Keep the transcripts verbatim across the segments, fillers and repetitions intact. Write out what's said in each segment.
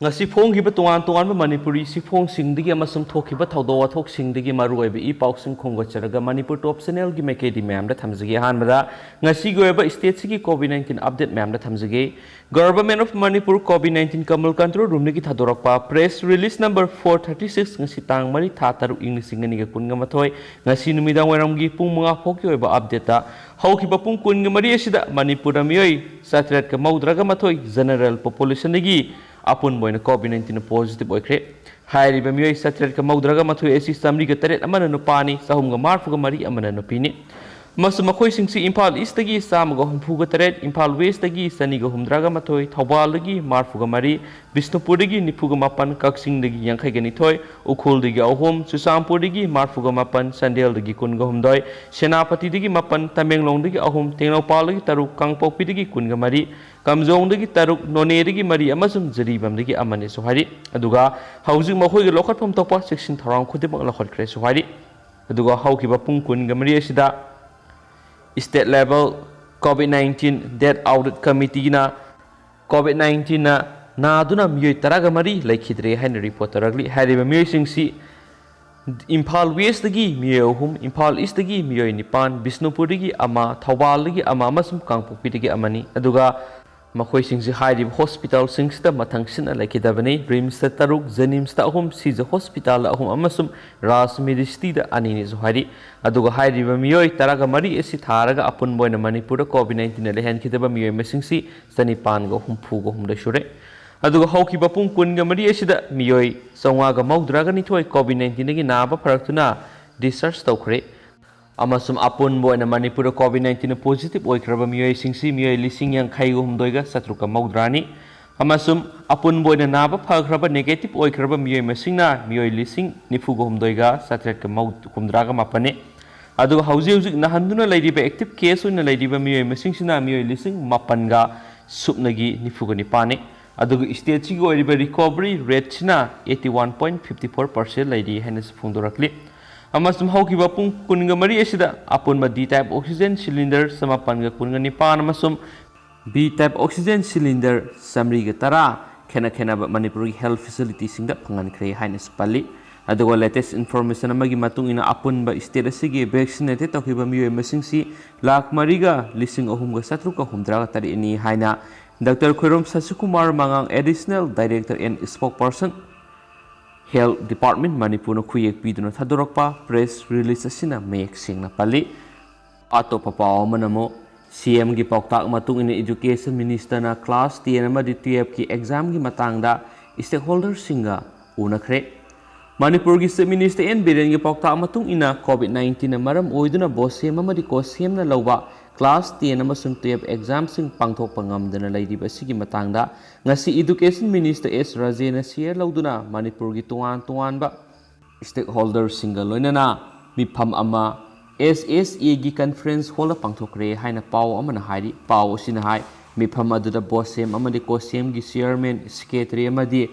ꯉꯁꯤ ꯐꯣꯡꯈꯤꯕ ꯇꯣꯉꯥꯟ ꯇꯣꯉꯥꯟꯕ ꯃꯅꯤꯄꯨꯔꯤ ꯆꯦꯐꯣꯡꯁꯤꯡꯗꯒꯤ ꯑꯃꯁꯨꯡ ꯊꯣꯛꯈꯤꯕ ꯊꯧꯗꯣꯛ ꯋꯥꯊꯣꯛꯁꯤꯡꯗꯒꯤ ꯃꯔꯨꯑꯣꯏꯕ ꯏ ꯄꯥꯎꯁꯤꯡ ꯈꯣꯝꯒꯠꯆꯔꯒ ꯃꯅꯤꯄꯨꯔ ꯇꯣꯞ ꯆꯦꯅꯦꯜꯒꯤ ꯃꯥꯏꯀꯩꯗꯒꯤ ꯃꯌꯥꯝꯗ ꯊꯝꯖꯒꯦ꯫ ꯑꯍꯥꯟꯕꯗ ꯉꯁꯤꯒꯤ ꯑꯣꯏꯕ ꯁ꯭ꯇꯦꯠꯁꯤꯒꯤ ꯀꯣꯚꯤꯗ ꯅꯥꯏꯟꯇꯤꯟ ꯑꯞꯗꯦꯠ ꯃꯌꯥꯝꯗ ꯊꯝꯖꯒꯦ꯫ Government of Manipur COVID nineteen Kamal Control Roomꯗꯒꯤ ꯊꯥꯗꯣꯔꯛꯄ press release number four thirty six, ꯉꯁꯤ ꯇꯥꯡ ꯃꯔꯤ, ꯊꯥ ꯇꯔꯨꯛ, ꯏꯪ ꯂꯤꯁꯤꯡ ꯑꯅꯤꯒ ꯀꯨꯟꯒ ꯃꯥꯊꯣꯏ, ꯉꯁꯤ ꯅꯨꯃꯤꯗꯥꯡ ꯋꯥꯏꯔꯝꯒꯤ ꯄꯨꯡ ꯃꯉꯥ ꯐꯥꯎꯒꯤ ꯑꯣꯏꯕ ꯑꯞꯗꯦꯠꯇ ꯍꯧꯈꯤꯕ ꯄꯨꯡ ꯀꯨꯟꯒ ꯃꯔꯤ ꯑꯁꯤꯗ ꯃꯅꯤꯄꯨꯔꯗ ꯃꯤꯑꯣꯏ ꯆꯥꯇ꯭ꯔꯦꯠꯀ ꯃꯧꯗ꯭ꯔꯥꯒ ꯃꯥꯊꯣꯏ general populationꯗꯒꯤ ꯑꯄꯨꯟꯕ ꯑꯣꯏꯅ ꯀꯣꯚꯤꯗ ꯅꯥꯏꯟꯇꯤꯟ ꯄꯣꯖꯤꯇꯤꯚ ꯑꯣꯏꯈ꯭ꯔꯦ꯫ ꯍꯥꯏꯔꯤꯕ ꯃꯤꯑꯣꯏ ꯆꯥꯇ꯭ꯔꯦꯠꯀ ꯃꯧꯗ꯭ꯔꯥꯒ ꯃꯥꯊꯣꯏ ꯑꯁꯤ ꯆꯥꯃꯔꯤꯒ ꯇꯔꯦꯠ ꯑꯃꯅ ꯅꯨꯄꯥꯅꯤ, ꯆꯍꯨꯝꯒ ꯃꯔꯤꯐꯨꯒ ꯃꯔꯤ ꯑꯃꯅ ꯅꯨꯄꯤꯅꯤ꯫ ꯑꯃꯁꯨꯡ ꯃꯈꯣꯏꯁꯤꯡꯁꯤ ꯏꯝꯐꯥꯜ ꯏꯁꯇꯒꯤ ꯆꯥꯝꯃꯒ ꯍꯨꯝꯐꯨꯒ ꯇꯔꯦꯠ, ꯏꯝꯐꯥꯜ ꯋꯦꯁꯇꯒꯤ ꯆꯅꯤꯒ ꯍꯨꯝꯗ꯭ꯔꯥꯒ ꯃꯥꯊꯣꯏ, ꯊꯧꯕꯥꯜꯗꯒꯤ ꯃꯔꯤꯐꯨꯒ ꯃꯔꯤ, ꯕꯤꯁꯅꯨꯄꯨꯔꯗꯒꯤ ꯅꯤꯐꯨꯒ ꯃꯥꯄꯟ, ꯀꯛꯆꯤꯡꯗꯒꯤ ꯌꯥꯡꯈꯩꯒ ꯅꯤꯊꯣꯏ, ꯎꯈ꯭ꯔꯨꯜꯗꯒꯤ ꯑꯍꯨꯝ, ꯆꯨꯔꯆꯥꯟꯄꯨꯔꯗꯒꯤ ꯃꯔꯤꯐꯨꯒ ꯃꯥꯄꯟ, ꯆꯥꯟꯗꯦꯜꯗꯒꯤ ꯀꯨꯟꯒ ꯍꯨꯝꯗꯣꯏ, ꯁꯦꯅꯥꯄꯇꯤꯗꯒꯤ ꯃꯥꯄꯟ, ꯇꯃꯦꯡꯂꯣꯡꯗꯒꯤ ꯑꯍꯨꯝ, ꯇꯦꯡꯅꯧꯄꯥꯜꯗꯒꯤ ꯇꯔꯨꯛ, ꯀꯥꯡꯄꯣꯛꯄꯤꯗꯒꯤ ꯀꯨꯟꯒ ꯃꯔꯤ, ꯀꯥꯝꯖꯣꯡꯗꯒꯤ ꯇꯔꯨꯛ, ꯅꯣꯅꯦꯗꯒꯤ ꯃꯔꯤ ꯑꯃꯁꯨꯡ ꯖꯤꯔꯤꯕꯥꯝꯗꯒꯤ ꯑꯃꯅꯤꯁꯨ ꯍꯥꯏꯔꯤ꯫ ꯑꯗꯨꯒ ꯍꯧꯖꯤꯛ ꯃꯈꯣꯏꯒꯤ ꯂꯧꯈꯠꯐꯝ ꯊꯣꯛꯄ ꯆꯦꯛꯁꯤꯟ ꯊꯧꯔꯥꯡ ꯈꯨꯗꯤꯡꯃꯛ ꯂꯧꯈꯠꯈ꯭ꯔꯦꯁꯨ ꯍꯥꯏꯔꯤ꯫ ꯑꯗꯨꯒ ꯍꯧꯈꯤꯕ ꯄꯨꯡ ꯀꯨꯟꯒ ꯃꯔꯤ ꯑꯁꯤꯗ state level COVID nineteen death audit committeeꯅ COVID nineteenꯅ ꯅꯥꯗꯨꯅ ꯃꯤꯑꯣꯏ ꯇꯔꯥꯒ ꯃꯔꯤ ꯂꯩꯈꯤꯗ꯭ꯔꯦ ꯍꯥꯏꯅ ꯔꯤꯄꯣꯔꯠ ꯇꯧꯔꯛꯂꯤ꯫ ꯍꯥꯏꯔꯤꯕ ꯃꯤꯑꯣꯏꯁꯤꯡꯁꯤ ꯏꯝꯐꯥꯜ ꯋꯦꯁꯇꯒꯤ ꯃꯤꯑꯣꯏ ꯑꯍꯨꯝ, ꯏꯝꯐꯥꯜ ꯏꯁꯇꯒꯤ ꯃꯤꯑꯣꯏ ꯅꯤꯄꯥꯟ, ꯕꯤꯁꯅꯨꯄꯨꯔꯗꯒꯤ ꯑꯃ, ꯊꯧꯕꯥꯜꯗꯒꯤ ꯑꯃ ꯑꯃꯁꯨꯡ ꯀꯥꯡꯄꯣꯛꯄꯤꯗꯒꯤ ꯑꯃꯅꯤ꯫ ꯑꯗꯨꯒ ꯃꯈꯣꯏꯁꯤꯡꯁꯤ ꯍꯥꯏꯔꯤꯕ ꯍꯣꯁꯄꯤꯇꯥꯜꯁꯤꯡꯁꯤꯗ ꯃꯊꯪ ꯁꯤꯠꯅ ꯂꯩꯈꯤꯗꯕꯅꯤ꯫ ꯔꯤꯝꯁꯇ ꯇꯔꯨꯛ, ꯖꯦꯅꯤꯝꯁꯇ ꯑꯍꯨꯝ, ꯁꯤꯖ ꯍꯣꯁꯄꯤꯇꯥꯜꯗ ꯑꯍꯨꯝ ꯑꯃꯁꯨꯡ ꯔꯥꯖ ꯃꯦꯗꯤꯁꯤꯇꯤꯗ ꯑꯅꯤꯅꯤꯁꯨ ꯍꯥꯏꯔꯤ꯫ ꯑꯗꯨꯒ ꯍꯥꯏꯔꯤꯕ ꯃꯤꯑꯣꯏ ꯇꯔꯥꯒ ꯃꯔꯤ ꯑꯁꯤ ꯊꯥꯔꯒ ꯑꯄꯨꯟꯕ ꯑꯣꯏꯅ ꯃꯅꯤꯄꯨꯔꯗ COVID nineteenꯅ ꯂꯩꯍꯟꯈꯤꯗꯕ ꯃꯤꯑꯣꯏ ꯃꯁꯤꯡꯁꯤ ꯆꯅꯤꯄꯥꯟꯒ ꯍꯨꯝꯐꯨꯒ ꯍꯨꯝꯗꯣꯏ ꯁꯨꯔꯦ꯫ ꯑꯗꯨꯒ ꯍꯧꯈꯤꯕ ꯄꯨꯡ ꯀꯨꯟꯒ ꯃꯔꯤ ꯑꯁꯤꯗ ꯃꯤꯑꯣꯏ ꯆꯥꯝꯃꯉꯥꯒ ꯃꯧꯗ꯭ꯔꯥꯒ ꯅꯤꯊꯣꯏ COVID nineteenꯗꯒꯤ ꯅꯥꯕ ꯐꯔꯛꯇꯨꯅ discharge ꯇꯧꯈ꯭ꯔꯦ꯫ ꯑꯃꯁꯨꯡ ꯑꯄꯨꯟꯕ ꯑꯣꯏꯅ ꯃꯅꯤꯄꯨꯔꯗ COVID nineteenꯅ ꯄꯣꯖꯤꯇꯤꯚ ꯑꯣꯏꯈ꯭ꯔꯕ ꯃꯤꯑꯣꯏꯁꯤꯡꯁꯤ ꯃꯤꯑꯣꯏ ꯂꯤꯁꯤꯡ ꯌꯥꯡꯈꯩꯒ ꯍꯨꯝꯗꯣꯏꯒ ꯆꯥꯇ꯭ꯔꯨꯛꯀ ꯃꯧꯗ꯭ꯔꯥꯅꯤ꯫ ꯑꯃꯁꯨꯡ ꯑꯄꯨꯟꯕ ꯑꯣꯏꯅ ꯅꯥꯕ ꯐꯈ꯭ꯔꯕ, ꯅꯦꯒꯦꯇꯤꯚ ꯑꯣꯏꯈ꯭ꯔꯕ ꯃꯤꯑꯣꯏ ꯃꯁꯤꯡꯅ ꯃꯤꯑꯣꯏ ꯂꯤꯁꯤꯡ ꯅꯤꯐꯨꯒ ꯍꯨꯝꯗꯣꯏꯒ ꯆꯥꯇ꯭ꯔꯦꯠꯀ ꯃꯧ-, ꯍꯨꯝꯗ꯭ꯔꯥꯒ ꯃꯥꯄꯟꯅꯤ꯫ ꯑꯗꯨꯒ ꯍꯧꯖꯤꯛ ꯍꯧꯖꯤꯛ ꯅꯥꯍꯟꯗꯨꯅ ꯂꯩꯔꯤꯕ, ꯑꯦꯛꯇꯤꯚ ꯀꯦꯁ ꯑꯣꯏꯅ ꯂꯩꯔꯤꯕ ꯃꯤꯑꯣꯏ ꯃꯁꯤꯡꯁꯤꯅ ꯃꯤꯑꯣꯏ ꯂꯤꯁꯤꯡ ꯃꯥꯄꯟꯒ ꯁꯨꯞꯅꯒꯤ ꯅꯤꯐꯨꯒ ꯅꯤꯄꯥꯟꯅꯤ꯫ ꯑꯗꯨꯒ ꯁ꯭ꯇꯦꯠꯁꯤꯒꯤ ꯑꯣꯏꯔꯤꯕ recovery ꯔꯦꯠꯁꯤꯅ eighty one point fifty four percent ꯂꯩꯔꯤ ꯍꯥꯏꯅꯁꯨ ꯐꯣꯡꯗꯣꯔꯛꯂꯤ꯫ ꯑꯃꯁꯨꯡ ꯍꯧꯈꯤꯕ ꯄꯨꯡ ꯀꯨꯟꯒ ꯃꯔꯤ ꯑꯁꯤꯗ ꯑꯄꯨꯟꯕ D type oxygen cylinder ꯆꯃꯥꯄꯟꯒ ꯀꯨꯟꯒ ꯅꯤꯄꯥꯟ ꯑꯃꯁꯨꯡ B type oxygen cylinder ꯆꯥꯃꯔꯤꯒ ꯇꯔꯥ, ꯈꯦꯠꯅ ꯈꯦꯠꯅꯕ ꯃꯅꯤꯄꯨꯔꯒꯤ health facilityꯁꯤꯡꯗ ꯐꯪꯍꯟꯈ꯭ꯔꯦ ꯍꯥꯏꯅꯁꯨ ꯄꯜꯂꯤ꯫ ꯑꯗꯨꯒ latest information ꯑꯃꯒꯤ ꯃꯇꯨꯡ ꯏꯟꯅ ꯑꯄꯨꯟꯕ state ꯑꯁꯤꯒꯤ vaccinated ꯇꯧꯈꯤꯕ ꯃꯤꯑꯣꯏ ꯃꯁꯤꯡꯁꯤ ꯂꯥꯈ ꯃꯔꯤꯒ ꯂꯤꯁꯤꯡ ꯑꯍꯨꯝꯒ ꯆꯥꯇ꯭ꯔꯨꯛꯀ ꯍꯨꯝꯗ꯭ꯔꯥꯒ ꯇꯔꯦꯠꯅꯤ ꯍꯥꯏꯅ Doctor Khoirom ꯁꯁꯤꯀꯨꯃꯥꯔ ꯃꯉꯥꯡ, Additional Director and Spokesperson, Health Department ꯃꯅꯤꯄꯨꯔꯅ ꯈꯨꯌꯦꯛ ꯄꯤꯗꯨꯅ ꯊꯥꯗꯣꯔꯛꯄ press release ꯑꯁꯤꯅ ꯃꯌꯦꯛ ꯁꯦꯡꯅ ꯄꯜꯂꯤ꯫ ꯑꯇꯣꯞꯄ ꯄꯥꯎ ꯑꯃꯅ ꯑꯃꯨꯛ, CMꯒꯤ ꯄꯥꯎꯇꯥꯛ ꯃꯇꯨꯡ ꯏꯟꯅ Education Ministerꯅ class ten ꯑꯃꯗꯤ twelveꯀꯤ examꯒꯤ ꯃꯇꯥꯡꯗ stakeholderꯁꯤꯡꯒ ꯎꯅꯈ꯭ꯔꯦ꯫ ꯃꯅꯤꯄꯨꯔꯒꯤ Chief Minister N ꯕꯤꯔꯦꯟꯒꯤ ꯄꯥꯎꯇꯥꯛ ꯃꯇꯨꯡ ꯏꯟꯅ COVID nineteenꯅ ꯃꯔꯝ ꯑꯣꯏꯗꯨꯅ BOSEM ꯑꯃꯗꯤ COHSEMꯅ ꯂꯧꯕ class ten ꯑꯃꯁꯨꯡ twelve examꯁꯤꯡ ꯄꯥꯡꯊꯣꯛꯄ ꯉꯝꯗꯅ ꯂꯩꯔꯤꯕ ꯑꯁꯤꯒꯤ ꯃꯇꯥꯡꯗ ꯉꯁꯤ Education Minister S ꯔꯥꯖꯦꯟꯅ share ꯂꯧꯗꯨꯅ ꯃꯅꯤꯄꯨꯔꯒꯤ ꯇꯣꯉꯥꯟ ꯇꯣꯉꯥꯟꯕ stakeholderꯁꯤꯡꯒ ꯂꯣꯏꯅꯅ ꯃꯤꯐꯝ ꯑꯃ SSAꯒꯤ conference hallꯗ ꯄꯥꯡꯊꯣꯛꯈ꯭ꯔꯦ ꯍꯥꯏꯅ ꯄꯥꯎ ꯑꯃꯅ ꯍꯥꯏꯔꯤ꯫ ꯄꯥꯎ ꯑꯁꯤꯅ ꯍꯥꯏ, ꯃꯤꯐꯝ ꯑꯗꯨꯗ BOSEM ꯑꯃꯗꯤ COHSEMꯒꯤ chairman, secretary ꯑꯃꯗꯤ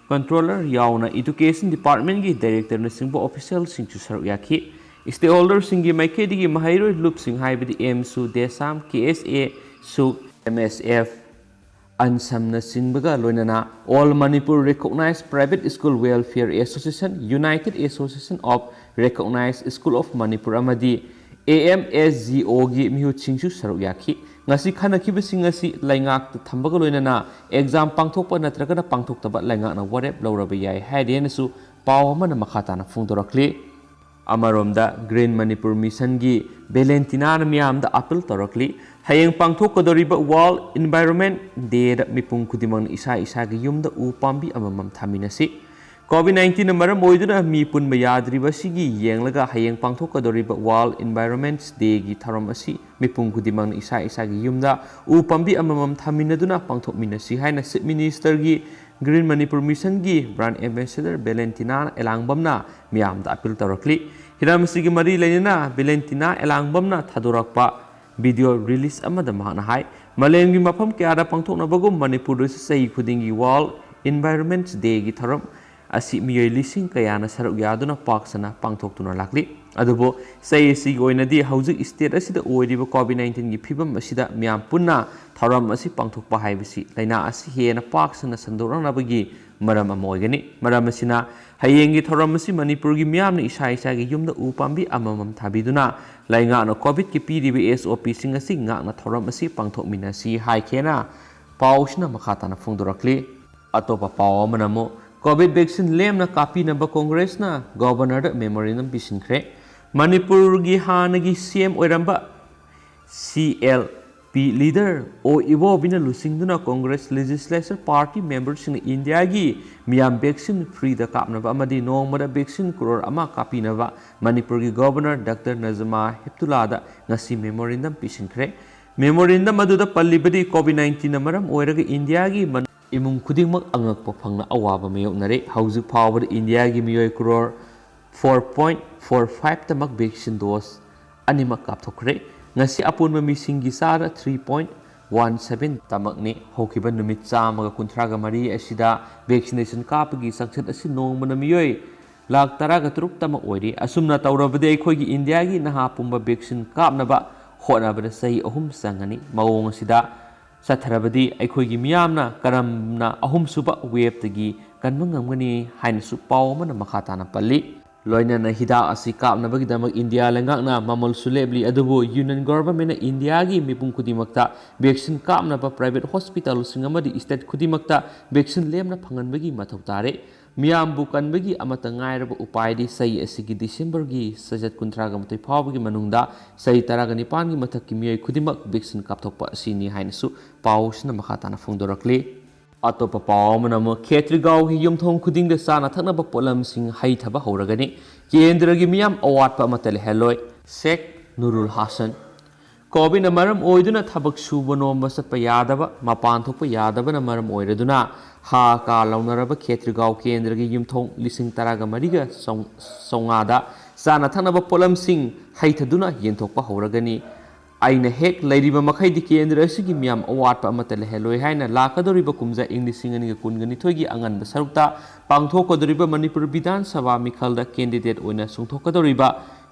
controller ꯌꯥꯎꯅ Education Departmentꯀꯤ directorꯅꯆꯤꯡꯕ officialꯁꯤꯡꯁꯨ ꯁꯔꯨꯛ ꯌꯥꯈꯤ꯫ Stakeholderꯁꯤꯡꯒꯤ ꯃꯥꯏꯀꯩꯗꯒꯤ ꯃꯍꯩꯔꯣꯏ ꯂꯨꯞꯁꯤꯡ ꯍꯥꯏꯕꯗꯤ AAMSU, DESAM, KSA, SUK, MSF, ANSAMnꯆꯤꯡꯕꯒ ꯂꯣꯏꯅꯅ All Manipur Recognized Private School Welfare Association, United Association of Recognized School of Manipur ꯑꯃꯗꯤ AMSGOꯒꯤ ꯃꯤꯍꯨꯠꯁꯤꯡꯁꯨ ꯁꯔꯨꯛ ꯌꯥꯈꯤ꯫ ꯉꯁꯤ ꯈꯟꯅꯈꯤꯕꯁꯤꯡ ꯑꯁꯤ ꯂꯩꯉꯥꯛꯇ ꯊꯝꯕꯒ ꯂꯣꯏꯅꯅ exam ꯄꯥꯡꯊꯣꯛꯄ ꯅꯠꯇ꯭ꯔꯒꯅ ꯄꯥꯡꯊꯣꯛꯇꯕ ꯂꯩꯉꯥꯛꯅ ꯋꯥꯔꯦꯞ ꯂꯧꯔꯕ ꯌꯥꯏ ꯍꯥꯏꯔꯦꯅꯁꯨ ꯄꯥꯎ ꯑꯃꯅ ꯃꯈꯥ ꯇꯥꯅ ꯐꯣꯡꯗꯣꯔꯛꯂꯤ꯫ ꯑꯃꯔꯣꯝꯗ Green Manipur Missionꯒꯤ ꯚꯦꯂꯦꯟꯇꯤꯅꯥꯅ ꯃꯤꯌꯥꯝꯗ appeal ꯇꯧꯔꯛꯂꯤ꯫ ꯍꯌꯦꯡ ꯄꯥꯡꯊꯣꯛꯀꯗꯧꯔꯤꯕ World Environment Dayꯗ ꯃꯤꯄꯨꯝ ꯈꯨꯗꯤꯡꯃꯛꯅ ꯏꯁꯥ ꯏꯁꯥꯒꯤ ꯌꯨꯝꯗ ꯎ ꯄꯥꯝꯕꯤ ꯑꯃꯃꯝ ꯊꯥꯃꯤꯟꯅꯁꯤ꯫ COVID nineteenꯅ ꯃꯔꯝ ꯑꯣꯏꯗꯨꯅ ꯃꯤ ꯄꯨꯟꯕ ꯌꯥꯗ꯭ꯔꯤꯕ ꯑꯁꯤꯒꯤ ꯌꯦꯡꯂꯒ ꯍꯌꯦꯡ ꯄꯥꯡꯊꯣꯛꯀꯗꯧꯔꯤꯕ World Environment Dayꯒꯤ ꯊꯧꯔꯝ ꯑꯁꯤ ꯃꯤꯄꯨꯝ ꯈꯨꯗꯤꯡꯃꯛꯅ ꯏꯁꯥ ꯏꯁꯥꯒꯤ ꯌꯨꯝꯗ ꯎ ꯄꯥꯝꯕꯤ ꯑꯃꯃꯝ ꯊꯥꯃꯤꯟꯅꯗꯨꯅ ꯄꯥꯡꯊꯣꯛꯃꯤꯟꯅꯁꯤ ꯍꯥꯏꯅ Chief Ministerꯒꯤ Green Manipur Missionꯒꯤ Brand Ambassador ꯚꯦꯂꯦꯟꯇꯤꯅꯥ ꯑꯦꯂꯥꯡꯕꯝꯅ ꯃꯤꯌꯥꯝꯗ appeal ꯇꯧꯔꯛꯂꯤ꯫ ꯍꯤꯔꯝ ꯑꯁꯤꯒꯤ ꯃꯔꯤ ꯂꯩꯅꯅ ꯚꯦꯂꯦꯟꯇꯤꯅꯥ ꯑꯦꯂꯥꯡꯕꯝꯅ ꯊꯥꯗꯣꯔꯛꯄ video release ꯑꯃꯗ ꯃꯍꯥꯛꯅ ꯍꯥꯏ, ꯃꯥꯂꯦꯝꯒꯤ ꯃꯐꯝ ꯀꯌꯥꯗ ꯄꯥꯡꯊꯣꯛꯅꯕꯒꯨꯝ ꯃꯅꯤꯄꯨꯔꯗꯁꯨ ꯆꯍꯤ ꯈꯨꯗꯤꯡꯒꯤ World Environment Dayꯒꯤ ꯊꯧꯔꯝ ꯑꯁꯤ ꯃꯤꯑꯣꯏ ꯂꯤꯁꯤꯡ ꯀꯌꯥꯅ ꯁꯔꯨꯛ ꯌꯥꯗꯨꯅ ꯄꯥꯛ ꯁꯟꯅ ꯄꯥꯡꯊꯣꯛꯇꯨꯅ ꯂꯥꯛꯂꯤ꯫ ꯑꯗꯨꯕꯨ ꯆꯍꯤ ꯑꯁꯤꯒꯤ ꯑꯣꯏꯅꯗꯤ ꯍꯧꯖꯤꯛ state ꯑꯁꯤꯗ ꯑꯣꯏꯔꯤꯕ COVID nineteenꯒꯤ ꯐꯤꯕꯝ ꯑꯁꯤꯗ ꯃꯤꯌꯥꯝ ꯄꯨꯟꯅ ꯊꯧꯔꯝ ꯑꯁꯤ ꯄꯥꯡꯊꯣꯛꯄ ꯍꯥꯏꯕꯁꯤ ꯂꯥꯏꯅꯥ ꯑꯁꯤ ꯍꯦꯟꯅ ꯄꯥꯛ ꯁꯟꯅ ꯁꯟꯗꯣꯔꯛꯅꯕꯒꯤ ꯃꯔꯝ ꯑꯃ ꯑꯣꯏꯒꯅꯤ꯫ ꯃꯔꯝ ꯑꯁꯤꯅ ꯍꯌꯦꯡꯒꯤ ꯊꯧꯔꯝ ꯑꯁꯤ ꯃꯅꯤꯄꯨꯔꯒꯤ ꯃꯤꯌꯥꯝꯅ ꯏꯁꯥ ꯏꯁꯥꯒꯤ ꯌꯨꯝꯗ ꯎ ꯄꯥꯝꯕꯤ ꯑꯃꯃꯝ ꯊꯥꯕꯤꯗꯨꯅ ꯂꯩꯉꯥꯛꯅ COVIDꯀꯤ ꯄꯤꯔꯤꯕ SOPꯁꯤꯡ ꯑꯁꯤ ꯉꯥꯛꯅ ꯊꯧꯔꯝ ꯑꯁꯤ ꯄꯥꯡꯊꯣꯛꯃꯤꯟꯅꯁꯤ ꯍꯥꯏꯈꯤꯅ ꯄꯥꯎꯁꯤꯅ ꯃꯈꯥ ꯇꯥꯅ ꯐꯣꯡꯗꯣꯔꯛꯂꯤ꯫ ꯑꯇꯣꯞꯄ ꯄꯥꯎ ꯑꯃꯅ ꯑꯃꯨꯛ COVID vaccine ꯂꯦꯝꯅ ꯀꯥꯞꯄꯤꯅꯕ Congressꯅ Governorꯗ memorandum ꯄꯤꯁꯤꯟꯈ꯭ꯔꯦ꯫ ꯃꯅꯤꯄꯨꯔꯒꯤ ꯍꯥꯟꯅꯒꯤ CM ꯑꯣꯏꯔꯝꯕ CLP leader ꯑꯣ ꯏꯕꯣꯕꯤꯅ ꯂꯨꯆꯤꯡꯗꯨꯅ Congress Legislature Party memberꯁꯤꯡꯅ ꯏꯟꯗꯤꯌꯥꯒꯤ ꯃꯤꯌꯥꯝ vaccine freeꯗ ꯀꯥꯞꯅꯕ ꯑꯃꯗꯤ ꯅꯣꯡꯃꯗ vaccine crore ꯑꯃ ꯀꯥꯞꯄꯤꯅꯕ ꯃꯅꯤꯄꯨꯔꯒꯤ Governor Doctor ꯅꯖꯃꯥ ꯍꯦꯞꯇꯨꯂꯥꯗ ꯉꯁꯤ memorandum ꯄꯤꯁꯤꯟꯈ꯭ꯔꯦ꯫ Memorandum ꯑꯗꯨꯗ ꯄꯜꯂꯤꯕꯗꯤ COVID nineteenꯅ ꯃꯔꯝ ꯑꯣꯏꯔꯒ ꯏꯟꯗꯤꯌꯥꯒꯤ ꯃꯅꯨꯡ ꯏꯃꯨꯡ ꯈꯨꯗꯤꯡꯃꯛ ꯑꯉꯛꯄ ꯐꯪꯅ ꯑꯋꯥꯕ ꯃꯥꯌꯣꯛꯅꯔꯦ꯫ ꯍꯧꯖꯤꯛ ꯐꯥꯎꯕꯗ ꯏꯟꯗꯤꯌꯥꯒꯤ ꯃꯤꯑꯣꯏ crore four point four fiveꯇꯃꯛ vaccine dose ꯑꯅꯤꯃꯛ ꯀꯥꯞꯊꯣꯛꯈ꯭ꯔꯦ꯫ ꯉꯁꯤ ꯑꯄꯨꯟꯕ ꯃꯤꯁꯤꯡꯒꯤ ꯆꯥꯗ three point one sevenꯇꯃꯛꯅꯤ꯫ ꯍꯧꯈꯤꯕ ꯅꯨꯃꯤꯠ ꯆꯥꯝꯃꯒ ꯀꯨꯟꯊ꯭ꯔꯥꯒ ꯃꯔꯤ ꯑꯁꯤꯗ vaccination ꯀꯥꯞꯄꯒꯤ ꯆꯥꯡꯆꯠ ꯑꯁꯤ ꯅꯣꯡꯃꯅ ꯃꯤꯑꯣꯏ ꯂꯥꯈ ꯇꯔꯥꯒ ꯇꯔꯨꯛꯇꯃꯛ ꯑꯣꯏꯔꯤ꯫ ꯑꯁꯨꯝꯅ ꯇꯧꯔꯕꯗꯤ ꯑꯩꯈꯣꯏꯒꯤ ꯏꯟꯗꯤꯌꯥꯒꯤ ꯅꯍꯥ ꯄꯨꯝꯕ vaccine ꯀꯥꯞꯅꯕ ꯍꯣꯠꯅꯕꯗ ꯆꯍꯤ ꯑꯍꯨꯝ ꯆꯪꯒꯅꯤ꯫ ꯃꯑꯣꯡ ꯑꯁꯤꯗ ꯆꯠꯊꯔꯕꯗꯤ ꯑꯩꯈꯣꯏꯒꯤ ꯃꯤꯌꯥꯝꯅ ꯀꯔꯝꯅ ꯑꯍꯨꯝꯁꯨꯕ waveꯇꯒꯤ ꯀꯟꯕ ꯉꯝꯒꯅꯤ ꯍꯥꯏꯅꯁꯨ ꯄꯥꯎ ꯑꯃꯅ ꯃꯈꯥ ꯇꯥꯅ ꯄꯜꯂꯤ꯫ ꯂꯣꯏꯅꯅ ꯍꯤꯗꯥꯛ ꯑꯁꯤ ꯀꯥꯞꯅꯕꯒꯤꯗꯃꯛ ꯏꯟꯗꯤꯌꯥ ꯂꯩꯉꯥꯛꯅ ꯃꯃꯜꯁꯨ ꯂꯦꯞꯂꯤ, ꯑꯗꯨꯕꯨ Union Governmentꯅ ꯏꯟꯗꯤꯌꯥꯒꯤ ꯃꯤꯄꯨꯝ ꯈꯨꯗꯤꯡꯃꯛꯇ vaccine ꯀꯥꯞꯅꯕ private hospitalꯁꯤꯡ ꯑꯃꯗꯤ state ꯈꯨꯗꯤꯡꯃꯛꯇ vaccine ꯂꯦꯝꯅ ꯐꯪꯍꯟꯕꯒꯤ ꯃꯊꯧ ꯇꯥꯔꯦ꯫ ꯃꯤꯌꯥꯝꯕꯨ ꯀꯟꯕꯒꯤ ꯑꯃꯠꯇ ꯉꯥꯏꯔꯕ ꯎꯄꯥꯏꯗꯤ ꯆꯍꯤ ꯑꯁꯤꯒꯤ Decemberꯒꯤ ꯆꯩꯆꯠ ꯀꯨꯟꯊ꯭ꯔꯥꯒ ꯃꯥꯊꯣꯏ ꯐꯥꯎꯕꯒꯤ ꯃꯅꯨꯡꯗ ꯆꯍꯤ ꯇꯔꯥꯒ ꯅꯤꯄꯥꯟꯒꯤ ꯃꯊꯛꯀꯤ ꯃꯤꯑꯣꯏ ꯈꯨꯗꯤꯡꯃꯛ vaccine ꯀꯥꯞꯊꯣꯛꯄ ꯑꯁꯤꯅꯤ ꯍꯥꯏꯅꯁꯨ ꯄꯥꯎꯁꯤꯅ ꯃꯈꯥ ꯇꯥꯅ ꯐꯣꯡꯗꯣꯔꯛꯂꯤ꯫ ꯑꯇꯣꯞꯄ ꯄꯥꯎ ꯑꯃꯅ ꯑꯃꯨꯛ ꯈꯦꯇ꯭ꯔꯤꯒꯥꯎꯒꯤ ꯌꯨꯝꯊꯣꯡ ꯈꯨꯗꯤꯡꯗ ꯆꯥꯅ ꯊꯛꯅꯕ ꯄꯣꯠꯂꯝꯁꯤꯡ ꯍꯩꯊꯕ ꯍꯧꯔꯒꯅꯤ꯫ ꯀꯦꯟꯗ꯭ꯔꯒꯤ ꯃꯤꯌꯥꯝ ꯑꯋꯥꯠꯄ ꯑꯃꯠꯇ ꯂꯩꯍꯜꯂꯣꯏ꯫ ꯁꯦꯈ ꯅꯨꯔꯨꯜ ꯍꯥꯁꯟ꯫ COVIDꯅ ꯃꯔꯝ ꯑꯣꯏꯗꯨꯅ ꯊꯕꯛ ꯁꯨꯕ ꯅꯣꯝꯕ ꯆꯠꯄ ꯌꯥꯗꯕ, ꯃꯄꯥꯟ ꯊꯣꯛꯄ ꯌꯥꯗꯕꯅ ꯃꯔꯝ ꯑꯣꯏꯔꯗꯨꯅ ꯍꯥ ꯀꯥ ꯂꯧꯅꯔꯕ ꯈꯦꯇ꯭ꯔꯤꯒꯥꯎ ꯀꯦꯟꯗ꯭ꯔꯒꯤ ꯌꯨꯝꯊꯣꯡ ꯂꯤꯁꯤꯡ ꯇꯔꯥꯒ ꯃꯔꯤꯒ ꯆꯥꯝꯃꯉꯥꯗ ꯆꯥꯅ ꯊꯛꯅꯕ ꯄꯣꯠꯂꯝꯁꯤꯡ ꯍꯩꯊꯗꯨꯅ ꯌꯦꯟꯊꯣꯛꯄ ꯍꯧꯔꯒꯅꯤ꯫ ꯑꯩꯅ ꯍꯦꯛ ꯂꯩꯔꯤꯕ ꯃꯈꯩꯗꯤ ꯀꯦꯟꯗ꯭ꯔ ꯑꯁꯤꯒꯤ ꯃꯤꯌꯥꯝ ꯑꯋꯥꯠꯄ ꯑꯃꯠꯇ ꯂꯩꯍꯜꯂꯣꯏ ꯍꯥꯏꯅ ꯂꯥꯛꯀꯗꯧꯔꯤꯕ ꯀꯨꯝꯖꯥ ꯏꯪ ꯂꯤꯁꯤꯡ ꯑꯅꯤꯒ ꯀꯨꯟꯒ ꯅꯤꯊꯣꯏꯒꯤ ꯑꯉꯟꯕ ꯁꯔꯨꯛꯇ ꯄꯥꯡꯊꯣꯛꯀꯗꯧꯔꯤꯕ ꯃꯅꯤꯄꯨꯔ ꯕꯤꯙꯥꯟ ꯁꯚꯥ ꯃꯤꯈꯜꯗ candidate ꯑꯣꯏꯅ ꯆꯣꯡꯊꯣꯛꯀꯗꯧꯔꯤꯕ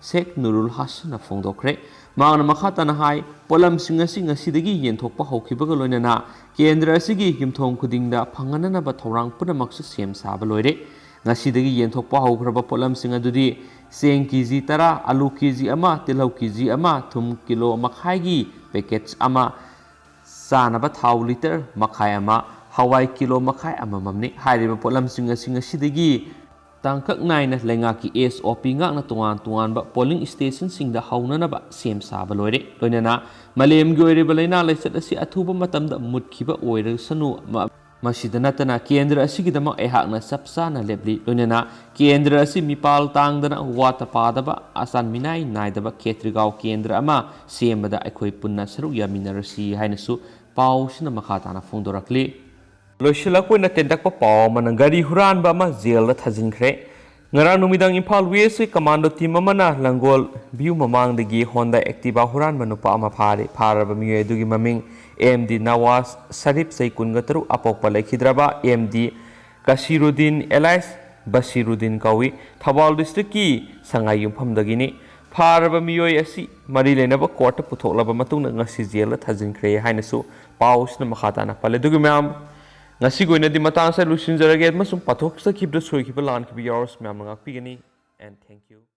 ꯁꯦꯈ ꯅꯨꯔꯨꯜ ꯍꯥꯁꯟꯅ ꯐꯣꯡꯗꯣꯛꯈ꯭ꯔꯦ꯫ ꯃꯍꯥꯛꯅ ꯃꯈꯥ ꯇꯥꯅ ꯍꯥꯏ, ꯄꯣꯠꯂꯝꯁꯤꯡ ꯑꯁꯤ ꯉꯁꯤꯗꯒꯤ ꯌꯦꯟꯊꯣꯛꯄ ꯍꯧꯈꯤꯕꯒ ꯂꯣꯏꯅꯅ ꯀꯦꯟꯗ꯭ꯔ ꯑꯁꯤꯒꯤ ꯌꯨꯝꯊꯣꯡ ꯈꯨꯗꯤꯡꯗ ꯐꯪꯍꯟꯅꯅꯕ ꯊꯧꯔꯥꯡ ꯄꯨꯝꯅꯃꯛꯁꯨ ꯁꯦꯝ ꯁꯥꯕ ꯂꯣꯏꯔꯦ꯫ ꯉꯁꯤꯗꯒꯤ ꯌꯦꯟꯊꯣꯛꯄ ꯍꯧꯈ꯭ꯔꯕ ꯄꯣꯠꯂꯝꯁꯤꯡ ꯑꯗꯨꯗꯤ ꯆꯦꯡ ꯀꯦ ꯖꯤ ꯇꯔꯥ, ꯑꯂꯨ ꯀꯦ ꯖꯤ ꯑꯃ, ꯇꯤꯜꯍꯧ ꯀꯦ ꯖꯤ ꯑꯃ, ꯊꯨꯝ ꯀꯤꯂꯣ ꯃꯈꯥꯏꯒꯤ ꯄꯦꯀꯦꯠ ꯑꯃ, ꯆꯥꯅꯕ ꯊꯥꯎ ꯂꯤꯇꯔ ꯃꯈꯥꯏ ꯑꯃ, ꯍꯋꯥꯏ ꯀꯤꯂꯣ ꯃꯈꯥꯏ ꯑꯃꯃꯝꯅꯤ꯫ ꯍꯥꯏꯔꯤꯕ ꯄꯣꯠꯂꯝꯁꯤꯡ ꯑꯁꯤ ꯉꯁꯤꯗꯒꯤ ꯇꯥꯡꯀꯛ ꯅꯥꯏꯅ ꯂꯩꯉꯥꯛꯀꯤ ꯑꯦꯁ ꯑꯣ ꯄꯤ ꯉꯥꯛꯅ ꯇꯣꯉꯥꯟ ꯇꯣꯉꯥꯟꯕ ꯄꯣꯂꯤꯡ ꯁ꯭ꯇꯦꯁꯟꯁꯤꯡꯗ ꯍꯧꯅꯅꯕ ꯁꯦꯝ ꯁꯥꯕ ꯂꯣꯏꯔꯦ꯫ ꯂꯣꯏꯅꯅ ꯃꯥꯂꯦꯝꯒꯤ ꯑꯣꯏꯔꯤꯕ ꯂꯥꯏꯅꯥ ꯂꯥꯏꯆꯠ ꯑꯁꯤ ꯑꯊꯨꯕ ꯃꯇꯝꯗ ꯃꯨꯠꯈꯤꯕ ꯑꯣꯏꯔꯁꯅꯨ꯫ ꯃ-, ꯃꯁꯤꯗ ꯅꯠꯇꯅ ꯀꯦꯟꯗ꯭ꯔ ꯑꯁꯤꯒꯤꯗꯃꯛ ꯑꯩꯍꯥꯛꯅ ꯆꯞ ꯆꯥꯅ ꯂꯦꯞꯂꯤ꯫ ꯂꯣꯏꯅꯅ ꯀꯦꯟꯗ꯭ꯔ ꯑꯁꯤ ꯃꯤꯄꯥꯜ ꯇꯥꯡꯗꯅ ꯋꯥꯠꯇ ꯄꯥꯗꯕ, ꯑꯆꯥꯟ ꯃꯤꯅꯥꯏ ꯅꯥꯏꯗꯕ ꯈꯦꯇ꯭ꯔꯤꯒꯥꯎ ꯀꯦꯟꯗ꯭ꯔ ꯑꯃ ꯁꯦꯝꯕꯗ ꯑꯩꯈꯣꯏ ꯄꯨꯟꯅ ꯁꯔꯨꯛ ꯌꯥꯃꯤꯟꯅꯔꯁꯤ ꯍꯥꯏꯅꯁꯨ ꯄꯥꯎꯁꯤꯅ ꯃꯈꯥ ꯇꯥꯅ ꯐꯣꯡꯗꯣꯔꯛꯂꯤ꯫ ꯂꯣꯏꯁꯤꯜꯂꯛꯄ ꯑꯣꯏꯅ ꯇꯦꯟꯇꯛꯄ ꯄꯥꯎ ꯑꯃꯅ, ꯒꯥꯔꯤ ꯍꯨꯔꯥꯟꯕ ꯑꯃ ꯖꯦꯜꯗ ꯊꯥꯖꯤꯟꯈ꯭ꯔꯦ꯫ ꯉꯔꯥꯡ ꯅꯨꯃꯤꯗꯥꯡ ꯏꯝꯐꯥꯜ ꯋꯦꯁꯀꯤ ꯀꯃꯥꯟꯗꯣ ꯇꯤꯝ ꯑꯃꯅ ꯂꯪꯒꯣꯜ ꯚ꯭ꯌꯨ ꯃꯃꯥꯡꯗꯒꯤ ꯍꯣꯟꯗꯥ ꯑꯦꯛꯇꯤꯚꯥ ꯍꯨꯔꯥꯟꯕ ꯅꯨꯄꯥ ꯑꯃ ꯐꯥꯔꯦ꯫ ꯐꯥꯔꯕ ꯃꯤꯑꯣꯏ ꯑꯗꯨꯒꯤ ꯃꯃꯤꯡ ꯑꯦꯝ ꯗꯤ ꯅꯋꯥꯖ ꯁꯔꯤꯐ, ꯆꯍꯤ ꯀꯨꯟꯒ ꯇꯔꯨꯛ, ꯑꯄꯣꯛꯄ ꯂꯩꯈꯤꯗ꯭ꯔꯕ ꯑꯦꯝ ꯗꯤ ꯀꯁꯤꯔꯨꯗꯤꯟ ꯑꯦꯂꯥꯏꯁ ꯕꯁꯤꯔꯨꯗꯤꯟ ꯀꯧꯏ꯫ ꯊꯧꯕꯥꯜ ꯗꯤꯁꯇ꯭ꯔꯤꯛꯀꯤ ꯁꯉꯥꯏ ꯌꯨꯝꯐꯝꯗꯒꯤꯅꯤ꯫ ꯐꯥꯔꯕ ꯃꯤꯑꯣꯏ ꯑꯁꯤ ꯃꯔꯤ ꯂꯩꯅꯕ ꯀꯣꯔꯠꯇ ꯄꯨꯊꯣꯛꯂꯕ ꯃꯇꯨꯡꯗ ꯉꯁꯤ ꯖꯦꯜꯗ ꯊꯥꯖꯤꯟꯈ꯭ꯔꯦ ꯍꯥꯏꯅꯁꯨ ꯄꯥꯎꯁꯤꯅ ꯃꯈꯥ ꯇꯥꯅ ꯄꯜꯂꯦ꯫ ꯑꯗꯨꯒ ꯃꯌꯥꯝ, ꯉꯁꯤꯒꯤ ꯑꯣꯏꯅꯗꯤ ꯃꯇꯥꯡ ꯑꯁꯤꯗ ꯂꯣꯏꯁꯤꯟꯖꯔꯒꯦ, ꯑꯃꯁꯨꯡ ꯄꯥꯊꯣꯛꯆꯈꯤꯕꯗ ꯁꯣꯏꯈꯤꯕ ꯂꯥꯟꯈꯤꯕ ꯌꯥꯎꯔꯁꯨ ꯃꯌꯥꯝꯅ ꯉꯥꯛꯄꯤꯒꯅꯤ꯫ And thank you.